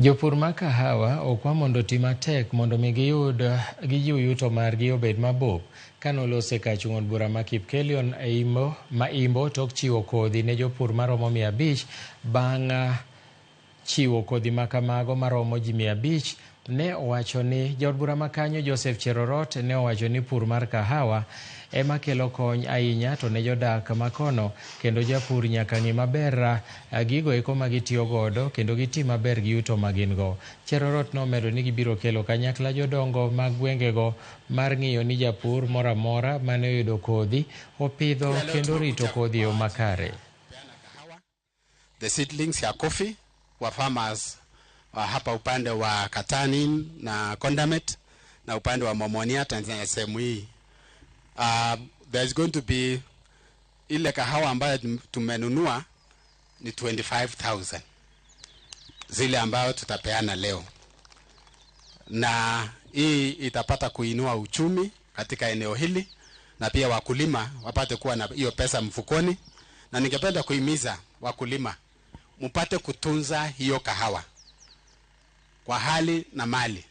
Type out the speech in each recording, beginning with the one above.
Jopur ma kahawa okwa mondo oti matek mondo mi giyud gijiw yuto margi obed mabup. Kanolose kachung' od bura ma Kipkelion e Imbo, ma Imbo tok chiwo kodhi ne jopur maromo 500 bang' chiwo kodhi ma kamago maromo ji 500 ne owacho ni jaod bura ma kanyo Joseph Cherorot ne owacho ni pur mar kahawa ema kelo kony ahinya to ne jodak makono kendo japur nyaka ng'i maber gigo eko ma gitiyo godo kendo giti maber gi yuto ma gin go. Cherorot nomedo ni gibiro kelo kanyakla jodongo mag gwengego mar ng'iyo ni japur moro amora mane oyudo kodhi opidho kendo orito kodhi e yo makare. The seedlings ya coffee wa farmers wa hapa upande wa Katani na Kondamet na upande wa Momonia Tanzania sehemu hii. There is going to be ile kahawa ambayo tumenunua ni 25,000 zile ambayo tutapeana leo, na hii itapata kuinua uchumi katika eneo hili na pia wakulima wapate kuwa na hiyo pesa mfukoni, na ningependa kuhimiza wakulima mpate kutunza hiyo kahawa kwa hali na mali,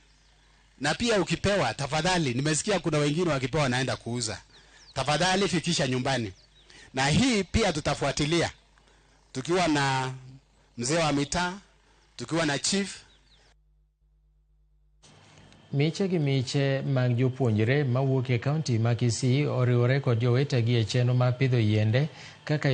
na pia ukipewa, tafadhali, nimesikia kuna wengine wakipewa wanaenda kuuza, tafadhali fikisha nyumbani. Na hii pia tutafuatilia tukiwa na mzee wa mitaa, tukiwa na chief. Miche gi miche mag jopuonjre mawuok e kaunti ma Kisii oriwore kod jowetegi e chenro mar pidho yiende kaka